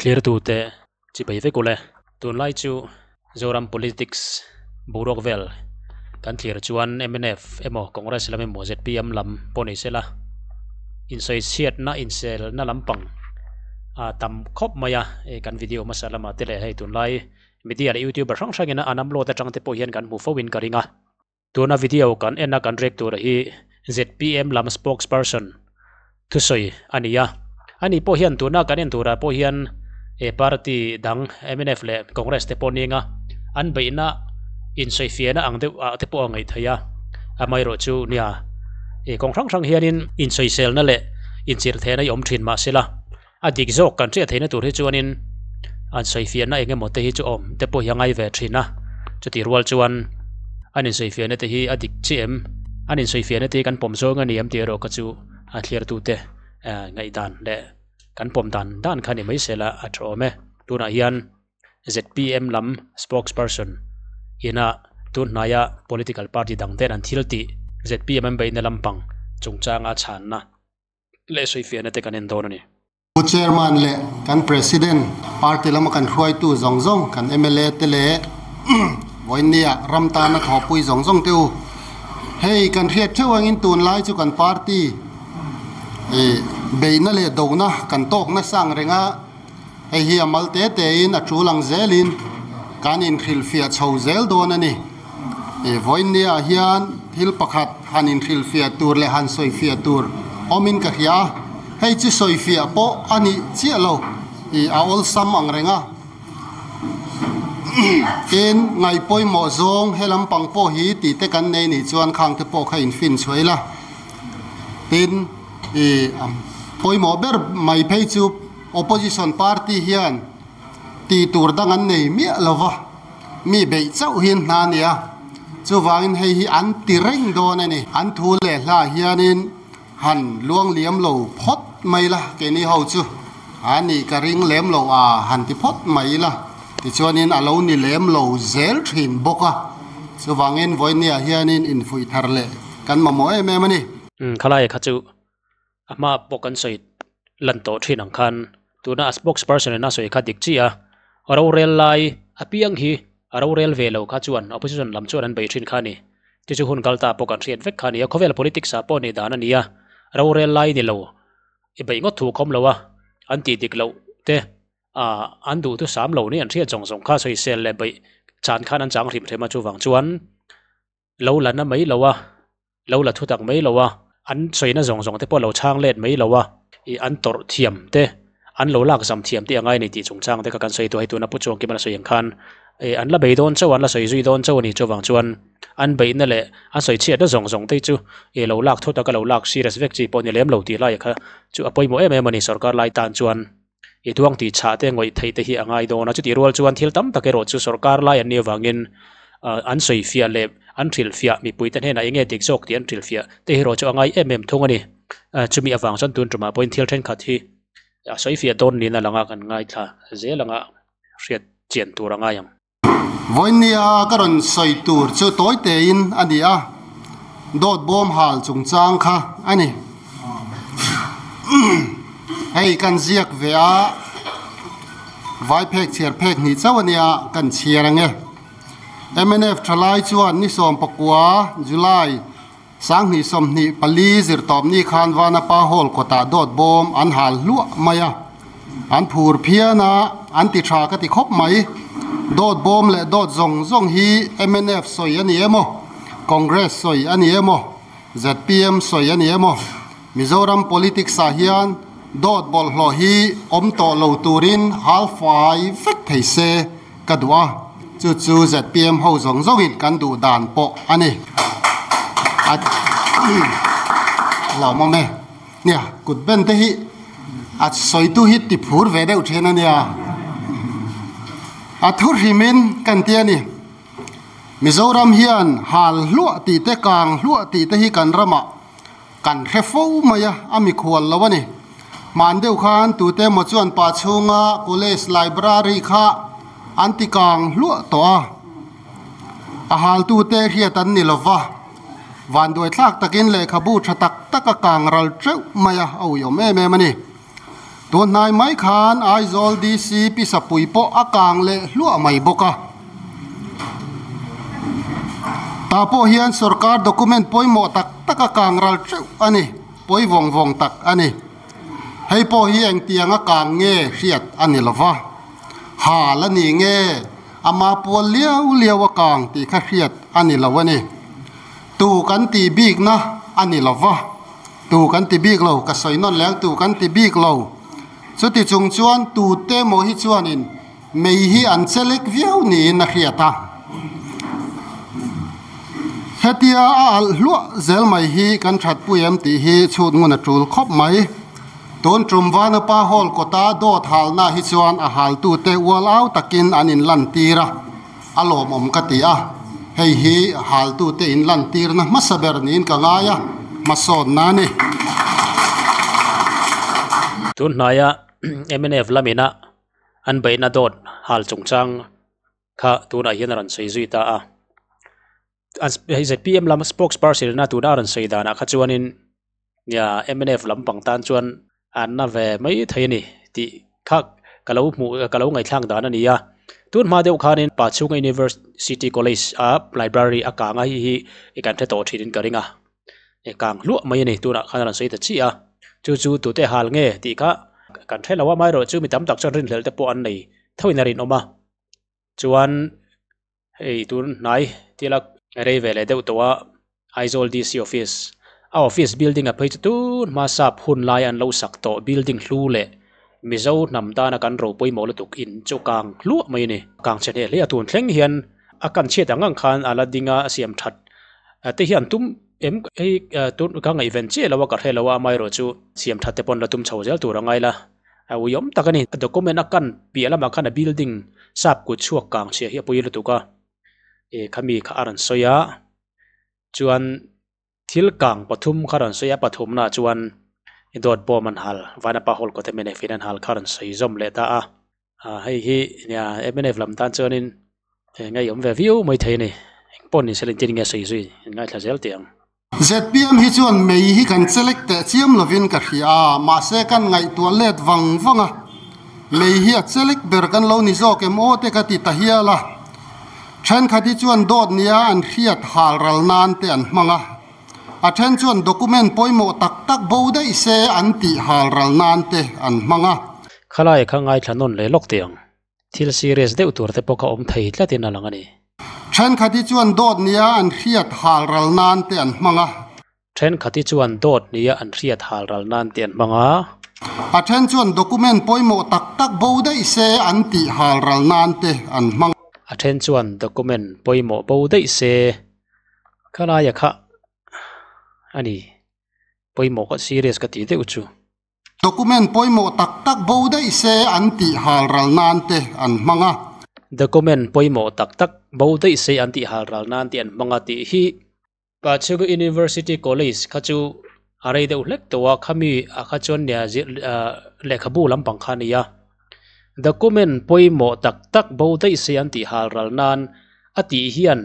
Thlirtute chibai vek ule. Tunlai chu Zoram politics boruak vel kan thlir chuan mnf emaw Congress lam emaw zpm lam pawh ni sela insawichhiatna inselna lampang a tam khawp mai a, hei kan video hmasa lamah te leh hei tunlai media leh youtuber hrang hrangin an upload atang te pawh hian kan hmu fo in ka ring a. Tuna video kan en a kan rek tur hi zpm lam spokesperson thusawi a ni a. Ani pawh hian tuna kan en turah pawh hian he party dang mnf leh Congress te pawh ning a, an beihna insawifiahna ang deuh ah te pawh a ngaih theih a. Amaherawh chu nia he kawng hrang hrang hianin insawiselna leh inchirhthehna hi awm thin mahsela a dik zawk kan hriat theihna tur hi chuanin an sawifiahna eng emaw te hi chu awm te pawh hi a ngai ve thin a, chutih rual chuan an insawifiahna te hi a dik chiah em? An insawifiahna te hi kan pawm zawng a ni em tih erawh kha chu a thliartute ngaihdan leh kan pawm dan dan kha ni mai sela a tha awm e. Tunah hian zpm lam spokesperson ina tun hnaia political party dang ten an thil tih zpm an beihna lampang chungchanga chhanna leh sawifiahna te kan en dawn a ni. Pu Chairman leh kan President, party lama kan hruaitu zawng zawng, kan mla te leh vawiinnia ram tana thawhpui zawng zawng te u. Hei kan hriat theuh angin tunlai chu kan party beihna leh dohna kan tawk nasa ang reng a, hei hi a mal te tein a tul ang zelin kan inhrilhfiah chho zel dawn a ni. Vawiinnia hian thil pakhat han inhrilhfiah tur leh han sawifiah tur awmin ka hria a, hei chu sawifiah pawh a nih chiah lo, a awlsam ang reng a. Tin, ngaihpawimawh zawng he lampang pawh hi tih te kan nei nih chuan khang te pawh kha infin chhuah ila. Tin, pawimawh ber mai phei chu opposition party hian tih tur dang an nei miah lo va. Mi beih chauh hi an hna a ni a, chuvangin hei hi an ti reng dawn a ni. An thu leh hla hianin han luang liam lo phawt mai la, keini ho chu a nih ka ring lem lo a han ti phawt mai la, tichuanin a lo ni lem lo zel thin bawk a, chuvangin vawinia hianin infuih thar leh kan mamawh em em a ni. Khalai kha chu a hma pawh kan sawi lan tawh thin ang khan tuna a spokesperson in a sawi kha dik chiah a, rorel lai apiang hi a rorel ve lo kha chuan opposition lam chuan an bei thin kha a ni. Chu chu hun kal ta pawh kan hriat vek kha a ni a, khawvel politics ah pawh nih dan a ni a, rorel lai ni lo i beih ngawt thu khawm lo a, an tih dik loh te ah an duh thu sam lo ni an hriat zawng zawng kha sawisel leh beih chan khan an chang hrim hrim a chuvang chuan lo la na mai lo a, lo la thutak mai lo a, an sawina zawng zawng te pawh lo chhang let mai lo a, ih an tawrh thiam te, an lo lak zam thiam te a ngai a ni tih chungchang te kha kan sawi tawh a, hei tuna Pu Chuangkima la sawi ang khan ih an la bei dawn chauh a, an la sawi zui dawn chauh a ni chuvang chuan an beihna leh an sawi chhiatna zawng zawng te chu ih lo lak thutak a lo lak serious vek chi pawh ni lem lo tih laiah kha chu a pawimawh em em a ni sorkar lai tan chuan ih tuang tih chhah te ngawih theih te hi a ngai dawn a, chutih rual chuan thil tam tak erawh chu sorkar lai an nih avangin ah an sawi fiah leh an hrilh fiah mipui te hnenah eng nge dik zawk tih an hrilh fiah te erawh chu a ngai em em thung a ni. Ah chumi avang chuan tun tumah pawhin thil thenkhat hi a sawi fiah dawn niin a lang a, kan ngaithla zel anga hriat chian tur a ngai ang. Vawinia ka rawn sawi tur chu tawi tein a ni a, dawt bawm hal chungchang kha a ni. Hei kan ziak ve a, vai phek chhiar phek hnih chauh a nia kan chhiar ang e. Mnf thalai chuan ni 14 July 2024 zirtawpni khan Vanapa Hall kawtah dawt bawm an hal hluah mai a, an phur phian a, an ti tha ka ti khawp mai. Dawt bawm leh dawt zawng zawng hi mnf sawi a ni emaw, Congress sawi a ni emaw, zpm sawi a ni emaw, Mizoram politics ah hian dawt bawlhhlawh hi awm tawh lo turin hal fai vek thei se ka duh a, chu chu zpm ho zawng zawngin kan duh dan pawh a ni. A lawmawm e. Nia, kut ben te hi a sawitu hi ti phur ve deuh thin a nia. A thu hrimin kan ti a ni. Mizoram hian hal hluah tih te kang hluah tih te hi kan ramah Kan hre fo mai a, a mikhual lo a ni. Hman deuh khan tute emaw chuan pa chhunga college library kha an ti kang hluah tawh a, a haltute hriat an ni lova, vanduaithlak takin lehkhabu tha tak tak a kang ral teuh mai a, a uiawm em em a ni. Tun hnai mai khan Aizawl DC Pisapui pawh a kang leh hluah mai bawk a. Tah pawh hian sorkar document pawimawh tak tak a kang ral teuh a ni, pawi vawng vawng tak a ni. Hei pawh hi engtiang a kang nge hriat a ni lo va, hal a ni nge ama pual liau liau a kang tih kha hriat a ni lo a ni. Tu kan tih bikna a ni lo va. Tu kan ti bik lo, ka sawi nawn leng tu kan ti bik lo. Chuti chung chuan tute maw hi chuanin mei hi an che lek viau niin a hriat a. Hetia a alh hluah zel mai hi kan thatpui em tih hi chhut ngun a tul khawp mai. Tun tum Vanapa Hall kawta dawt halna hi chuan a haltute ual au takin an inlantir a. A lawmawm ka ti a, hei hi haltute in lantirna hmasa ber niin ka ngai a, hmasawnna a ni. Tun hnaia mnf lamina an beihna dawt hal chungchang kha tunah hian a rawn sawi zui ta a. Hei zpm lam spokesperson ina tuna a rawn sawi danah kha chuanin nia mnf lampang tan chuan an na ve mai thei a ni tih kha ka lo hmuh ka lo ngaihthlak dan a ni a. Tun hma deuh khanin Pachhunga University College a library a kang a hei hi i kan hre tawh thin in ka ring a kang hluah mai a ni tunah khan a rawn sawi ta chiah a chu chu tute hal nge tih kha kan hre lo a amaherawhchu chu mi tam tak chuan rinhlelh te pawh an nei thoin a rinawm a chuan Hei tun hnai thil a rei ve leh deuh tawh a, Aizawl DC office a office building a phei chu tun hma sap hun lai an lo sak tawh building hlu leh Mizo hnam tana kan ro pawimawh lutuk in chu kang hluah mai a ni. Kang chhe hneh hle a tun thleng hian a kan chhiat ang ang khan a la ding a siam that te hian tum em hei tun ka ngaihven chiah lo a ka hre lo a amaherawh chu siam that te pawn la tum chho zel tur a ngai la. A uiawm tak a ni. A document a kan piah lamah khan a building sap kut chhuak kang chhia hi a pui lutuk a. Ih khami kha a rawn sawi a, chuan thil kang pathum kha a rawn sawi a, pathumnaah chuan dawt bawm an hal, Vanapa Hall kawt mnf in an hal kha a rawn sawi zawm leh ta a. Ah hei hi nia mnf lam tan chuanin ngeiawm ve viau mai thei a ni. Engpawh ni se la engtin nge sawi zui ngaithla zel teh ang. Zpm hi chuan mei hi kan chelek teh chiam lovin ka hria a, mahse kan ngaihtuah let vang vang a, mei hi a chelek ber kan lo ni zawk em aw te ka ti ta hial a. Thenkhat hi chuan dawt nia an hriat hal ral nan te an hmang a, a then chuan document pawimawh tak tak bo daih se an tih hal ral nan te an hmang a. Khalai kha ngaithla nawn leh lawk teh ang. Thil serious deuh tur te pawh kha awm thei tlatin a lang a ni. Thenkhat hi chuan dawt nia an hriat hal ral nan te an hmang a. Thenkhat hi chuan dawt nia an hriat hal ral nan te an hmang a. A then chuan document pawimawh tak tak bo daih se an tih hal ral nan te an hmang. A then chuan document pawimawh bo daih se khalaia kha a ni. Pawimawh kha serious ka tih deuh chu. Document pawimawh tak tak bo daih se an tih hal ral nan te an hmang a. Document pawimawh tak tak bo daih se an tih hal ral nan te an hmang a tih hi Pachhunga University College kha chu a rei deuh hlek tawh a, khami ah kha chuan nia lehkhabu lampang kha a ni a. Document pawimawh tak tak bo daih se an tih hal ral nan a tih hian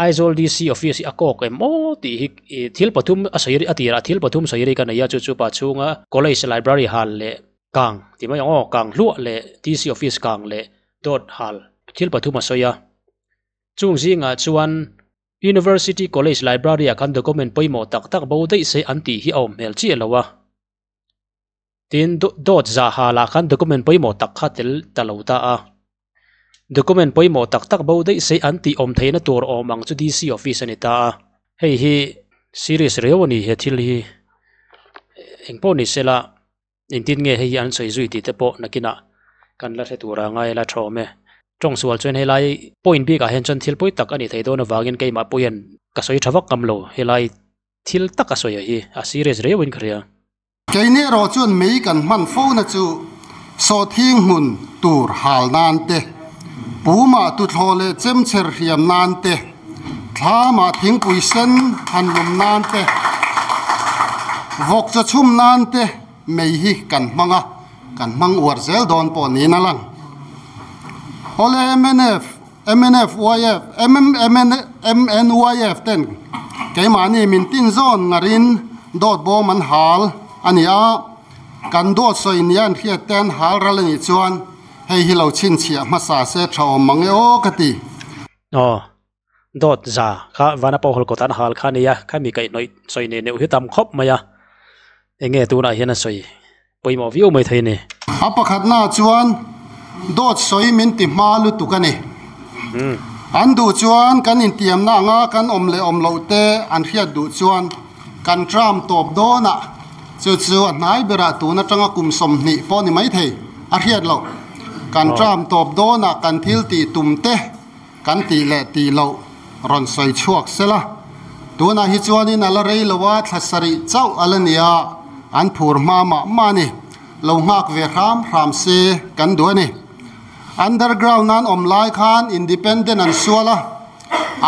Aizawl DC office hi a kawk em aw tih hi thil pathum a sawi a tirah thil pathum sawi ri ka nei a chu chu pa chhunga college library hal leh kang tih mai ang aw kang hluah leh DC office kang leh dawt hal thil pathum a sawi a chung zingah chuan University college library ah khan document pawimawh tak tak bo daih se an tih hi a awm hmel chiah lo a tin dawt zah hal ah khan document pawimawh tak kha tel ta lo ta a. Document pawimawh tak tak bo daih se an tih awm theihna tur awm ang chu DC office a ni ta a. Hei hi serious riau a ni he thil hi. Engpawh ni sela engtin nge hei hi an sawi zui tih te pawh nakinah kan la hre tur a ngai la tha awm e. Tawng sual chuan helai point bikah hian chuan thil pawi tak a nih theih dawn avangin keimah pawh hian ka sawi tha vak ngam lo helai thil tak a sawi a hi a serious riau in ka hria. Keini erawh chuan mei kan hman fona chu sawhthing hmun tur hal nan te, pumah tuthlawh leh chemcher hriam nan te, thlamah thingpui sen han lum nan te, vawk chaw chhum nan te mei hi kan hmang a, kan hmang uar zel dawn pawh niin a lang. Awle mnf, mnf, yf, MNYF ten keimahni min tin zawn ngarin dawt bawm an hal a ni a, Kan dawt sawi nia an hriat te an hal ral a nih chuan hei hi lo chhinchhiah hmasa se tha awm mang e aw ka ti. Aw, dawt za kha Vanapa hall kawt an hal kha a nia, khami kaihhnawih sawi nei neuh hi tam khawp mai a, enge tunah hian a sawi pawimawh viau mai thei a ni. A pakhatna chuan dawt sawi min ti hma lutuk a ni. An duh chuan kan intiamna anga kan awm leh awm loh te an hriat duh chuan kan tram tawp dawnah chu chu a hnai berah tun atanga kum 20 pawh ni mai thei a hriat loh. Kan tram tawp dawnah kan thil tih tum te kan tih leh tih loh rawn sawi chhuak sela. Tunah hi chuanin a la rei lo a, thla sarih chauh a la nia, an phur hma mah mah a ni. Lo nghak ve hram hram se kan duh a ni. Underground an awm lai khan independent an sual a,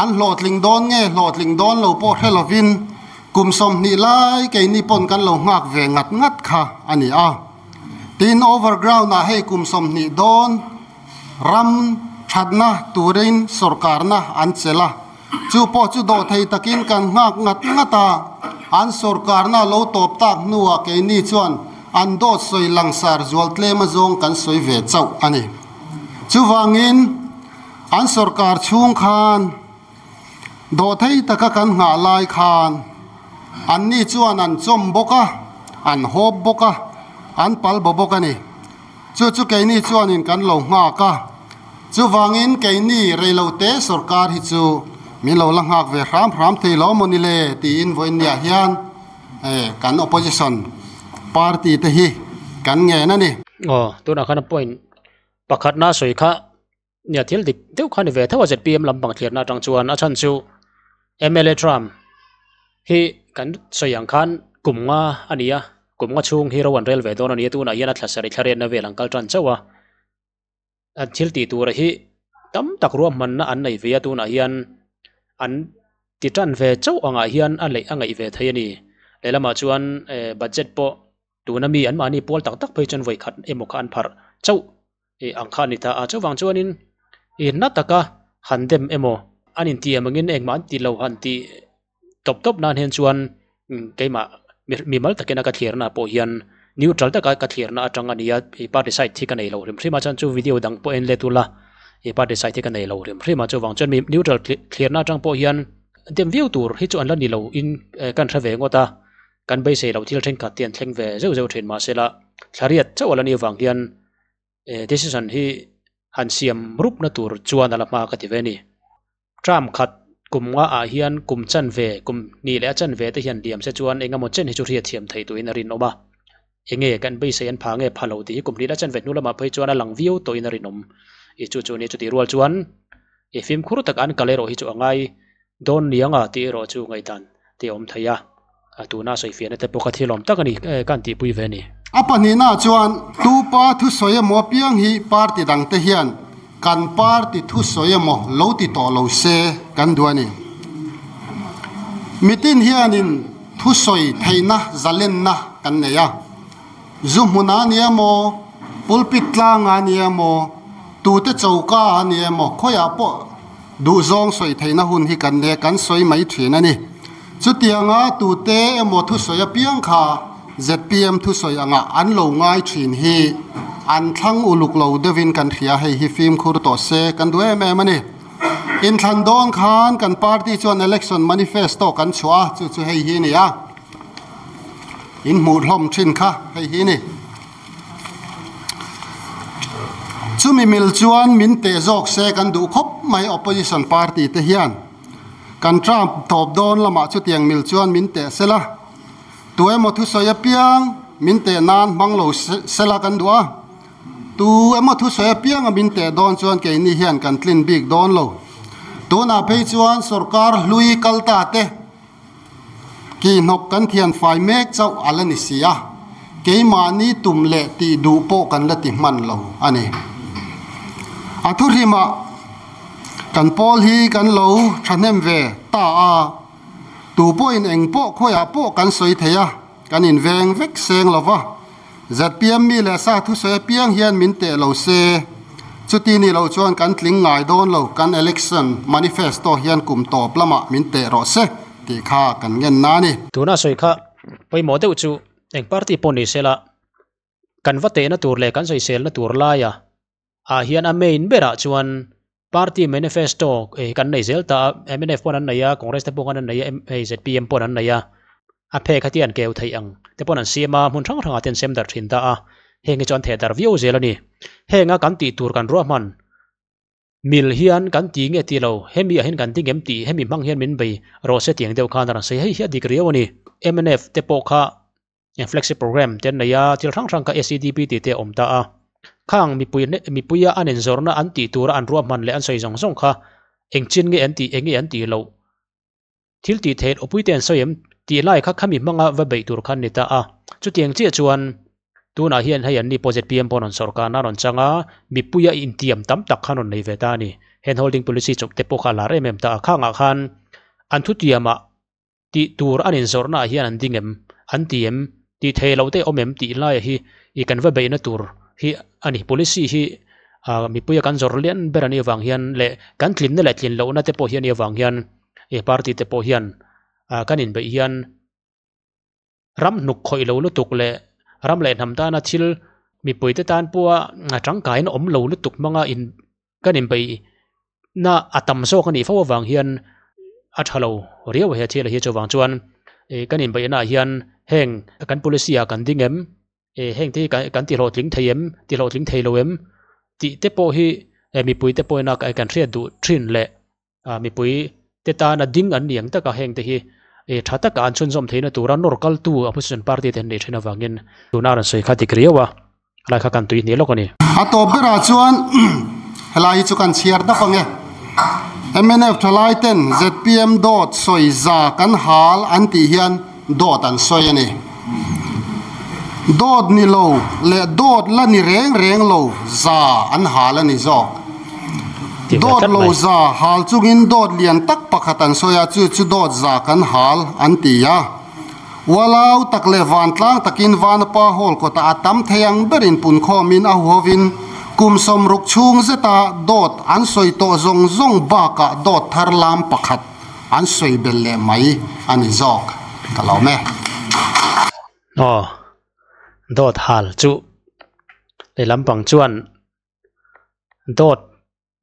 an hlawhtling dawn nge hlawhtling dawn lo pawh hre lovin kum 20 lai keini pawn kan lo nghak ve ngat ngat kha a ni a. Tin, overground ah hei kum 20 dawn ram thatna turin sawrkarna an chelh a, chu pawh chu dawh thei takin kan nghak ngat ngat a, an sawrkarna lo tawp tak hnuah keini chuan an dawt sawi langsar zual tlem azawng kan sawi ve chauh a ni. Chuvangin an sawrkar chhung khan dawh thei taka kan nghah lai khan anni chuan an chawm bawk a, an hawp bawk a, an pal baw bawk a ni. Chu chu keini chuanin kan lo nghak a, chuvangin keini reilote sawrkar hi chu min lo la nghak ve hram hram thei lo maw ni le tiin vawiinniah hian kan opposition party te hi kan ngen a ni. Aw, tunah khan a point pakhatna sawi kha nia thil dik deuh kha ni ve tho a ZPM lampang thlirna atang chuan a chhan chu mla Trump hi kan sawi ang khan kum nga a ni a, kum nga chhung hi ro an rel ve dawn a ni a, tunah hian a thla sarih thla riatna vel an kal tan chauh a, an thil tih tur hi tam tak ruahmanna an nei ve a, tunah hian an ti tan ve chauh angah hian a leih a ngaih ve thei a ni. Lehlamah chuan eh budget pawh tuna mi anmahni pual tak tak phei chuan vawi khat emaw kha an pharh chauh eh ang kha a ni ta a, chuvang chuanin ih na taka han dem emaw an intiam angin engmah an ti lo han tih tawp tawp nan hian chuan keimah mimal takin a ka thlirna pawh hian neutral taka ka thlirna atang a ni a, ih party side hi ka nei lo hrim hrim a chuan chu video dang pawh en let ula ih party side hi ka nei lo hrim hrim a chuvang chuan mi neutral thlirna atang pawh hian dem viau tur hi chu an la ni lo in kan hre ve ngawt a. Kan beisei loh thil thenkhat te an thleng ve zeuh zeuh thin mahsela thlariat chauh a la nih avang hian decision hi han siam rupna tur chuan a la hma ka ti ve a ni. Term khat kum nga ah hian kum chanve kum hnih leh a chanve te hian liam se chuan eng emaw chen hi chu hriatthiam theih turin a rinawm a. Enge kan beisei an pha nge pha lo tih hi kum hnih leh a chanve hnu lamah phei chuan a lang viau tawhin a rinawm. I chu chu a ni chutih rual chuan i fimkhur tak an kal erawh hi chu a ngai Dawn nianga tih erawh chu ngaihdan te awm thei a, a tuna sawifiahna te pawh kha thil awm tak a ni, ka han tihpui ve a ni. A pahnihna chuan tupa thusawi emaw apiang hi party dangte hian kan party thusawi emaw lo ti tawh lo se kan duh a ni. Mitin hianin thusawi theihna zalenna kan nei a, zu hmunah a ni emaw, pulpit tlangah a ni emaw, tute choka a ni emaw khawiah pawh Duhzawng sawi theihna hun hi kan leh kan sawi mai thin a ni. Chutianga tute emaw thusawi apiang kha zpm thusawi angah an lo ngai thin hi an thlang uluk lo deuhin kan hria, hei hi fimkhur tawh se kan duh em em a ni. Inthlan dawn khan kan party chuan election manifesto kan chhuah a, chu chu hei hi a ni a, in hmuh hlawm thin kha hei hi a ni. Chumi mil chuan min teh zawk se kan duh khawp mai opposition party te hian kan term tawp dawn lamah chutiang mil chuan min teh sela, tu emaw thusawi apiang min teh nan hmang lo sela kan duh a, tu emaw thusawi apianga min teh dawn chuan keini hian kan tlin bik dawn lo. Tunah phei chuan sorkar hlui kal ta te. Ki hnawk kan thian fai mek chauh a la ni si a, keimahni tum leh tih duh pawh kan la ti hman lo a ni. A thuhrimah kan pawl hi kan lo thahnem ve ta a, tu pawhin eng pawh khawiah pawh kan sawi thei a, kan inveng vek seng lo va, zpm mi leh sa thusawi apiang hian min teh lo se, chuti ni lo chuan kan tling ngai dawn lo, kan election manifesto hian kum tawp lamah min teh rawh se tih kha kan ngen na a ni. Tuna sawi kha pawimawh deuh chu eng party pawh ni sela Kan va tehna tur leh kan sawiselna tur laia ah hian a main berah chuan party manifesto kan nei zel ta a, mnf pawn an nei a, Congress te pawh khan an nei a, hei zpm pawn an nei a, a phek kha ti an keu theih ang te pawn an siam a, hmun hrang hrangah te an sem darh thin ta a, heng hi chu an theh darh viau zel a ni. Henga kan tih tur kan ruahman mil hian kan ti nge ti lo, hemi ah hian kan ding em tih hemi hmang hian min bei rawh se tiang deuh khan a rawn sawi hei hi a dik riau a ni. Mnf te pawh kha Flexi program te an nei a, thil hrang hrang kha SEDP tih te a awm ta a. Khang mipui mipuia an inzawrhna an tih tura an ruahman leh an sawi zawng zawng kha eng chin nge an tih, eng nge an tih loh? Thil tih theih awpui te an sawi em? Tih lai kha khami hmanga va beih tur kha an ni ta a. Chutiang chiah chuan tunah hian hei an ni pawh zpm pawh rawn sawrkarna a rawn chang a, mipuia intiam tam tak khan rawn nei ve ta a ni. Hand holding policy chawp te pawh kha a lar em em ta a. Khangah khan an thutiamah Tih tur an inzawrhna ah hian an ding em? An ti em? Tih thei loh te awm em? Tih laia hi i kan va beihna tur hi a ni. Policy hi mipuia kan zawrh lian ber a nih avang hian leh kan tlinna leh tlin lohna te pawh hi a nih avang hian i party te pawh hian kan inbeih hian ram hnuk khawih lo lutuk leh ram leh hnam tana thil mipuite tan pawha tangkaina awm lo lutuk hmanga in Kan inbeih na a tam zawk a nih fo avang hian a tha lo riau he thil hi chuvang chuan ih kan inbeih naah hian heng kan policy ah kan ding em ih heng te hi kan ti hlawhtling thei em ti hlawhtling thei lo em tih te pawh hi mipui te pawhin a kan hriat duh thin leh ah mipui te tana ding an ni ang taka heng te hi ih tha taka an chhunzawm theihna tura nawr kaltu opposition party te an neih thin avangin tuna a rawn sawi kha dik riau a lai kha kan tui hnih lawk a ni. A tawp berah chuan helai hi chu kan chhiar dap ang e. Mnf thalai ten zpm dawt sawi za kan hal an tih hian dawt an sawi a ni. Dawt ni lo leh dawt la ni reng reng lo za an hal a ni zawk. Dawt lo za hal chungin dawt lian tak pakhat an sawi a, chu chu dawt za kan hal an ti a. Ualau tak leh vantlang takin Vanapa Hall kawtah a tam thei ang berin punkhawmin a huhovin kum 60 chhung zeta dawt an sawi tawh zawng zawng bakah dawt thar lam pakhat an sawi belh leh mai a ni zawk ka lawm e. Aw, dawt hal chu lehlam pang chuan dawt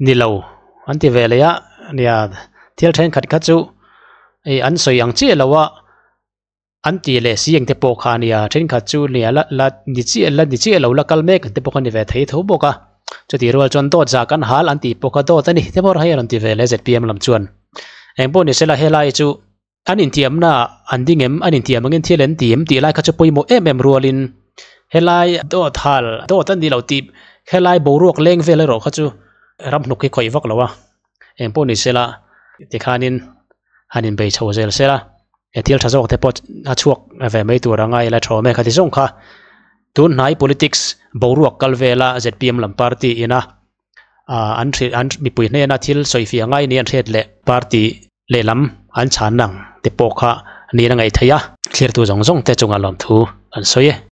Ni lo, an ti ve leh a, nia thil thenkhat kha chu ih an sawi ang chiah lo a, an ti leh si ang te pawh kha a nia, thenkhat chu nia la la ni chiah la ni chiah lo la kal mek ang te pawh kha ni ve thei tho bawk a, chutih rual chuan dawt zah kan hal an tih pawh kha dawt a ni te pawh hei a rawn ti ve leh zpm lam chuan engpawh ni sela helai chu An intiamna an ding em, an intiam angin thil an ti em tih lai kha chu pawimawh em em rualin helai dawt hal, dawt an ni lo tih helai boruak leng vel erawh kha chu ram hnuk hi khawih vak lo a, eng pawh ni sela tikhanin han inbei chho zel sela he thil tha zawk te pawh a chhuak ve mai tur anga ila thawm e khati zawng kha tun hnai politics boruak kal vela zpm lam party ina an hrilh an mipui hnena thil sawifiah ngai ni an hriat leh party lehlam an chhan ang te pawh kha niin a ngaih theih a, thlirtu zawng zawng te chungah lawmthu an sawi e.